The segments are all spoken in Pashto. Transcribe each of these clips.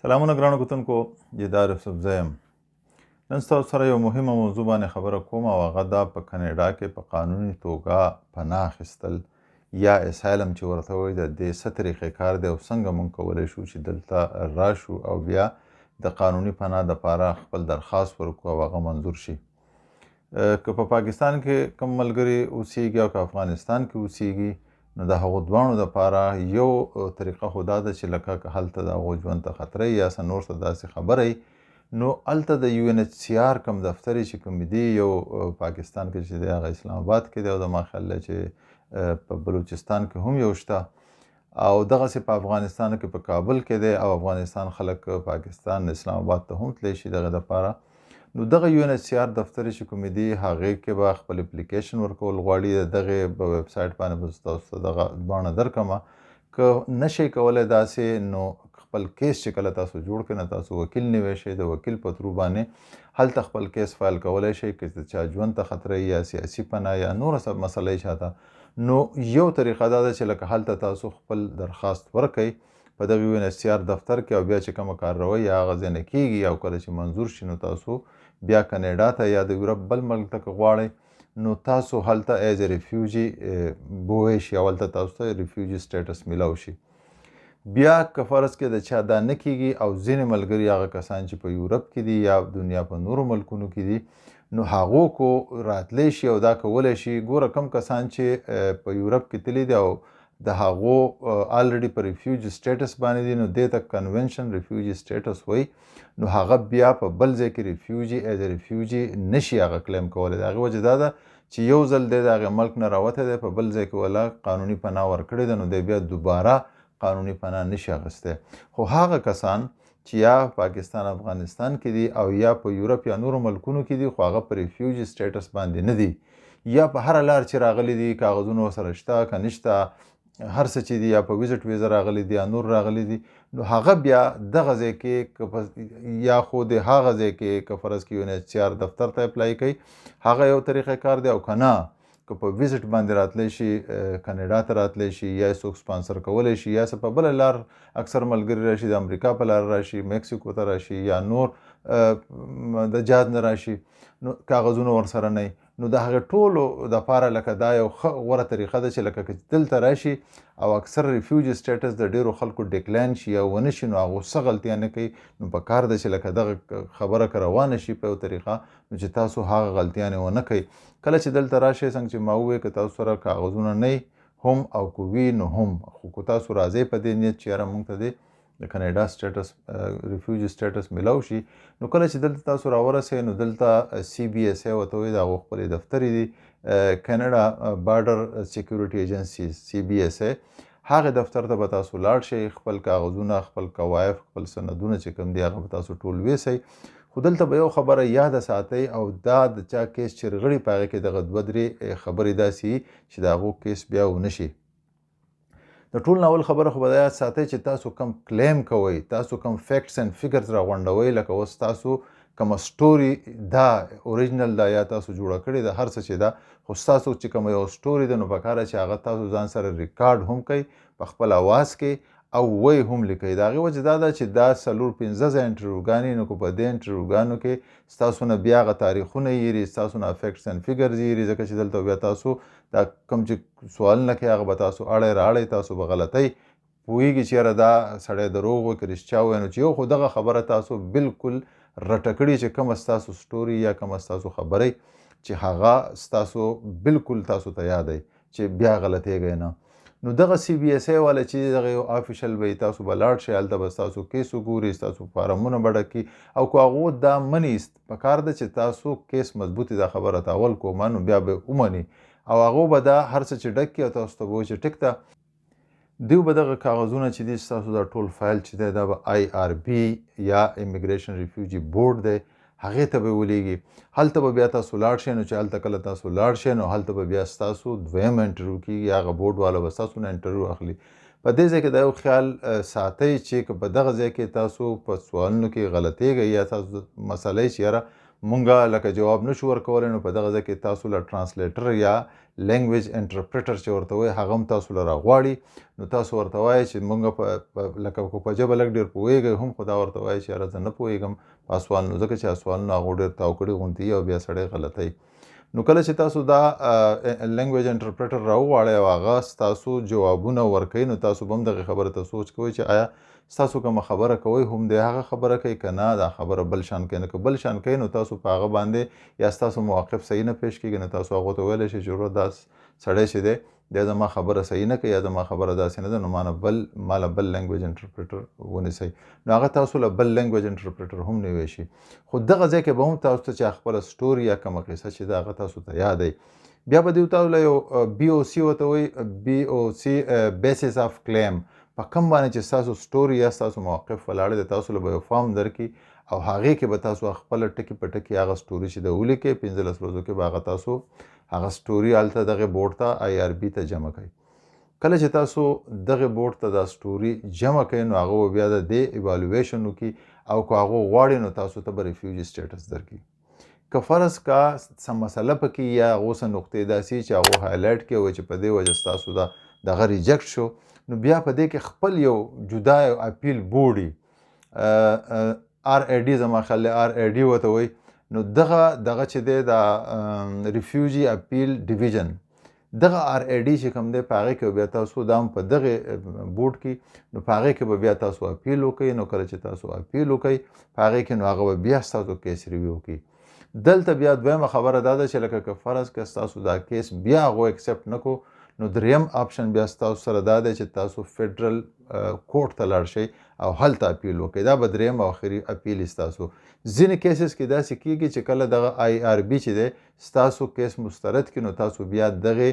سلامونه ګرانو کتونکو، جدار یوسفزی یم. نن ستاسو سره یو مهمه موضوع باندې خبره کوم او هغه دا په کاناډا کې په قانوني توګه پناه اخیستل یا asylum چې ورته وایي، د دې څه طریقې کار دی او څنګه مونږ کولی شو چې دلته راشو او بیا د قانوني پناه دپاره خپل درخواست ورکړو او هغه منظور شي. که په پاکستان کې کوم ملګري اوسیږي او که افغانستان کې اوسیږي، نو د هغو دواړو دپاره یو طریقه خو دا ده چې لکه که هلته د هغو ژوند ته خطر یا څه نور څه داسې خبره وي، نو هلته د UNHCR کوم دفتر چې کوم دی، یو پاکستان کې چې دی هغه اسلام آباد کې دی او زما خیال دی چې په بلوچستان کې هم یو شته او دغسې په افغانستان کې په کابل کې دی او افغانستان خلک پاکستان اسلام آباد ته هم تللی شي دغه دپاره. نو دغه UNHCR دفتر چې کوم دی هغې کې به خپل اپلیکیشن ورکول غواړي. د دغې په ویب سایټ باندې به زه تاسو ته دغه دواړه درکړم. که نشئ کولی داسې، نو خپل case چې کله تاسو جوړ کړئ نو تاسو وکیل نیوی شئ، د وکیل په through باندې هلته خپل case file کولی شئ که د چا ژوند ته خطر یا سیاسي پناه یا نوره څه مسله یې چاته. نو یو طریقه دا ده چې لکه هلته تاسو خپل درخواست ورکړئ په دغه UNHCR دفتر کې او بیا چې کومه کارروایي یا هغه ځای نه کېږي او کله چې منظور شي، نو تاسو بیا کاناډا ته یا د یورپ بل ملک ته که غواړئ، نو تاسو هلته as a refugee بوی شي او هلته تاسو ته refugee status میلاو شي. بیا که فرض کې د چا دا نه کېږي او ځینې ملګري هغه کسان چې په یورپ کې دي یا دنیا په نورو ملکونو کې دي، نو هغو کو راتلی شي او دا کولی شي. ګوره، کم کسان چې په یورپ کې تللي دي او د هغو already په refugee status باندې دي، نو دې ته convention refugee status وایي. نو هغه بیا په بل ځای کې refugee as a refugee نشي هغه claim کولی. د هغې وجه دا ده چې یو ځل دی د هغې ملک نه راوتی دی، په بل ځای کې ولا قانوني پناه ورکړې ده، نو دی بیا دوباره قانوني پناه نشي اخیستی. خو هغه کسان چې یا پاکستان افغانستان کې دي او یا په یورپ یا نورو ملکونو کې دي، خو هغه په refugee status باندې نه دي، یا په هره لار چې راغلي دي، کاغذونه ورسره شته که نشته، هر څه چې دي، یا په visit visa راغلي دي یا نور راغلي دي، نو هغه بیا دغه ځای کې یا خو د هغه ځای کې که فرض کې UNHCR دفتر ته apply کوي، هغه یو طریقه کار دی، او که نه که په visit باندې راتلی شي، کاناډا ته راتلی شي، یا څوک سپانسر کولی شي، یا څه په بله لار اکثر ملګري راشي، د امریکا په لار راشي، میکسیکو ته راشي یا نور د جهاد نه راشي، نو کاغذونه ورسره نه، نو د هغې ټولو دپاره لکه دا یو ښه غوره طریقه ده چې لکه که دلته راشي او اکثر refugee status د ډېرو خلکو decline شي یا ونه شي، نو هغو څه غلطیا نه کوي. نو په کار ده چې لکه دغه خبره که روانه شي په یو طریقه، نو چې تاسو هغه غلطیانې ونه کوئ کله چې دلته راشئ. څنګه چې ما وویل، که تاسو سره کاغذونه نه هم او که وي نو هم، خو که تاسو راځئ په دې نیت چې یاره مونږ ته دې د کاناډا status refugee status میلاو شي، نو کله چې دلته تاسو راورسئ، نو دلته CBSA ورته وایي، د هغو خپلې دفترې دي، Canada Border Security Agency CBSA، هغه دفتر ته به تاسو لاړ شئ، خپل کاغذونه، خپل کوایف، خپل سندونه چې کوم دي هغه به تاسو ټول ویسئ. خو دلته به یو خبره یاده ساتئ او دا د چا case چې رغړي په هغې کې دغه دوه درې خبرې داسې چې د هغو case بیا ونه شي. د ټول نه اول خبره خو به دا یاد ساتئ چې تاسو کوم claim کوئ، تاسو کوم facts and figures راغونډوئ، لکه اوس تاسو کومه story دا original دا یا تاسو جوړه کړې ده، هر څه چې ده، خو ستاسو چې کومه یو story ده، نو پکار ده چې هغه تاسو ځان سره ریکارډ هم کوئ په خپل اواز کې او وی هم لیکئ. د هغې وجه دا ده چې دا څلور پنځه ځای انټرویوګانې، نو که په دې انټرویوګانو کې ستاسو نه بیا هغه تاریخونه یېري، ستاسو نه facts and figures یېري، ځکه چې دلته بیا تاسو دا کوم چې سوالونه کوي هغه به تاسو اړی رااړئ، تاسو به غلطۍ پوهېږي چې یاره دا سړی دروغ وایي که رښتیا وایي. نو چې یو خو دغه خبره تاسو بالکل رټه کړي چې کومه ستاسو story یا کومه ستاسو خبرې چې هغه ستاسو بالکل تاسو ته یاد دی چې بیا غلطېږئ نه. نو دغه CBSA والا چې دغه یو official به تاسو به لاړ شئ، هلته به ستاسو case وګوري، ستاسو فارمونه به ډک کړي او که هغو دا مني، پکار ده چې تاسو case مضبوطې دا خبره ته اول کومه، نو بیا به ومني او هغو به دا هر څه چې ډک کړي او تاسو ته به وایي چې ټیک ده. دیو به دغه کاغذونه چې دي ستاسو دا ټول فایل چې دی دا به IRB یا Immigration Refugee Board دی، هغې ته به یې ولیږي. هلته به بیا تاسو لاړ شئ، نو چې هلته کله تاسو لاړ شئ نو هلته به بیا ستاسو دویم انټرویو کېږي، هغه بورډ والا به ستاسو نه انټرویو اخلي. په دې ځای کې دا یو خیال ساتئ چې که په دغه ځای کې تاسو په سوالونو کې غلطېږئ یا تاسو مسله چې یاره مونږه لکه جواب نشو ورکولی، نو په دغه ځای کې تاسو له translator یا language interpreter چې ورته وایي هغه هم تاسو له راغواړي. نو تاسو ورته وایئ چې مونږ لکه په ژبه لږ ډېر پوهېږئ هم، خو دا ورته وایئ چې یاره زه نه پوهېږم په سوالونو، ځکه چې سوالونه هغو ډېر تاو کړي غوندې او بیا سړی غلطوي. نو کله چې تاسو دا language interpreter راوغواړئ او هغه ستاسو جوابونه ورکوي، نو تاسو به هم دغې خبرې ته سوچ کوئ چې آیا ستاسو کومه خبره کوئ هم دی هغه خبره کوي که نه دا خبره بل شان کوي. نو که بل شان کوي نو تاسو په هغه باندې یا ستاسو مواقف صحیح نه پیش کېږي، نو تاسو هغو ته ویلی شئ چې وروره دا سړی چې دی دی زما خبره صحیح نه کوي یا زما خبره داسې نه ده، نو ماله بل language interpreter ونیسئ. نو هغه تاسو له بل language interpreter هم نیوی شي. خو دغه ځای کې به هم تاسو ته چې خپله story یا کومه قصه چې ده هغه تاسو ته یادوي. بیا به دوی تاسو له یو BOC ورته وایي، BOC basis of claim، په کوم باندې چې ستاسو story یا ستاسو موقف ولاړ دی تاسو له به یو form درکړي او هغې کې به تاسو خپله ټکي په ټکي هغه story چې ده ولیکئ. 15 ورځو کې به هغه تاسو هغه story هلته دغې board ته IRB ته جمع کړئ. کله چې تاسو دغې board ته دا story جمع کړئ نو هغه به بیا د دې evaluation وکړي او که هغه غواړي نو تاسو ته به refugee status درکړي. که فرض کا څه مسله پکې یا هغو څه نقطې داسې چې هغو highlight کړي او چې په دې وجه ستاسو دا دغه reject شو، نو بیا په دې کې خپل یو جدا یو appeal board RAD زما خیال دی RAD ورته وایي. نو دغه چې دی دا refugee appeal division، دغه RAD چې کوم دی په هغې کې بیا تاسو دا هم په دغې board کې، نو په هغې کې به بیا تاسو appeal وکړئ. نو کله چې تاسو appeal وکړئ په هغې کې نو هغه به بیا ستاسو case review کړي. دلته بیا دویمه خبره دا ده چې لکه که فرض که ستاسو دا case بیا هغو accept نه کړو، نو دریم option بیا ستاسو سره دا دی چې تاسو federal court ته لاړ شئ او هلته appeal وکړئ. دا به دریم او اخري appeal ستاسو. ځینې cases کې داسې کیږي چې کله دغه IRB چې دی ستاسو case مسترد کړي، نو تاسو بیا دغې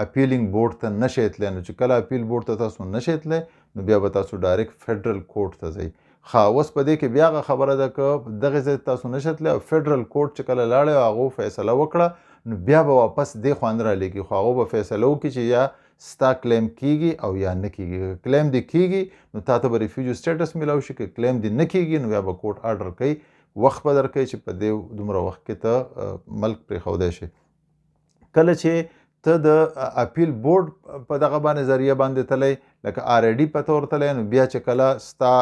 appealing board ته نه شئ تللی. نو چې کله appeal board ته تاسو نه شئ تللی نو بیا به تاسو direct federal court ته ځئ. ښه اوس په دې کې بیا هغه خبره ده که دغې ځای ته تاسو نه شئ تللی او federal court چې کله لاړی او هغو فیصله وکړه نو بیا به واپس دې خوا نه رالیږي، خو هغو به فیصله وکړي چې یا ستا claim کیږي او یا نه کیږي. که claim دې کیږي نو تا ته به refugee status میلاو شي، که claim دې نه کیږي نو بیا به court order کوي، وخت به درکوي چې په دې دومره وخت کې ته ملک پرېښودی شي. کله چې ته د appeal board په دغه باندې ذریعه باندې تللی لکه RAD په تور تللی، نو بیا چې کله ستا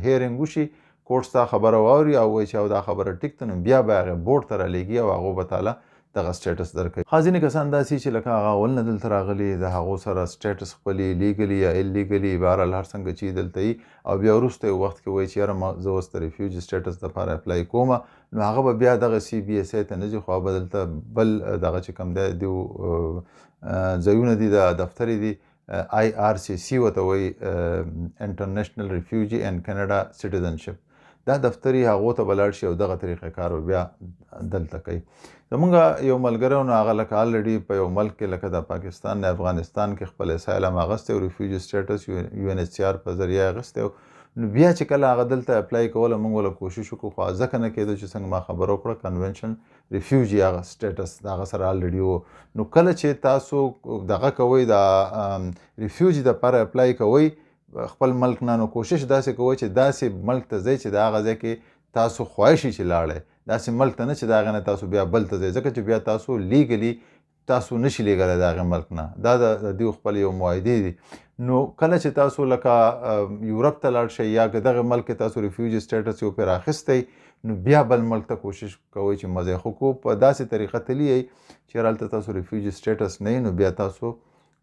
hearing وشي court ستا خبره واوري او وایي چې او دا خبره ټیک ده، نو بیا به هغې board ته رالیږي او هغو به تاله دغه status درکوي. ښه ځینې کسان داسې چې لکه هغه اول نه دلته راغلي د هغو سره status خپلې legally یا illegally بهرحال هر څنګه چې دلته یي او بیا وروسته یو وخت کې وایي چې یاره زه اوس د refugee status دپاره apply کوم، نو هغه به بیا دغه CBSA ته نه ځي، خو هغه به دلته بل دغه چې کوم دی دیو ځایونه دي د دفترې دي IRCC ورته وایي، International Refugee and Canada Citizenship، دا دفتري هغو ته به لاړ شي او دغه طریقه کار به بیا دلته کوي. زمونږ یو ملګری و، نو هغه لکه already په یو ملک کې لکه د پاکستان نه افغانستان کې خپل asylum اخیستی او refugee status UNHCR په ذریعه اخیستی و. نو بیا چې کله هغه دلته apply کوله موږ ورله کوشش وکړو، خو ځکه نه کېدو چې څنګه ما خبره وکړه convention refugee هغه status د هغه سره already و. نو کله چې تاسو دغه کوئ د refugee دپاره apply کوئ خپل ملک نه، نو کوشش داسې کوئ چې داسې ملک ته ځئ چې د هغه ځای کې تاسو خواهش چې لاړی، داسې ملک ته نه چې د هغې نه تاسو بیا بل ته ځئ، ځکه چې بیا تاسو legally تاسو نشي لیږلی د هغې ملک نه. دا د دوی خپل یو معاهدې دي. نو کله چې تاسو لکه یورپ ته لاړ شئ یا که دغه ملک کې تاسو refugee status یو پرې راخیستی، نو بیا بل ملک ته کوشش کوئ چې مزه خو کو په داسې طریقه تللی یئ چې هلته تاسو refugee status نه وي، نو بیا تاسو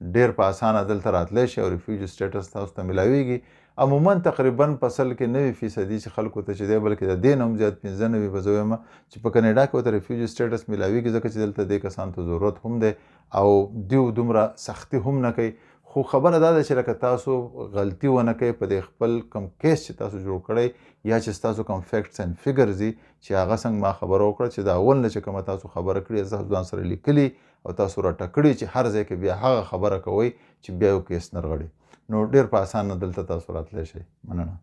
ډېر په اسانه دلته راتلی شئ او refugee status تاسو ته میلاویږي. عموماً تقریباً په سل کې 90% چې خلکو ته چې دی، بلکې د دې نه هم زیات 95 به زه وایم چې په کاناډا کې ورته refugee status میلاویږي، ځکه چې دلته دې کسانو ته ضرورت هم دی او دیو دومره سختي هم نه کوي. خو خبره دا ده چې لکه تاسو غلطي ونه کوئ په دې خپل کوم case چې تاسو جوړ کړی یا چې ستاسو کوم facts and figures دي چې هغه څنګه ما خبره وکړه چې دا اول نه چې کومه تاسو خبره کړې تاسو ځان سره لیکلي او تاسو راټه کړي چې هر ځای کې بیا هغه خبره کوئ چې بیا یو case نه رغړي، نو ډېر په اسانه دلته تاسو راتلی شئ. مننه.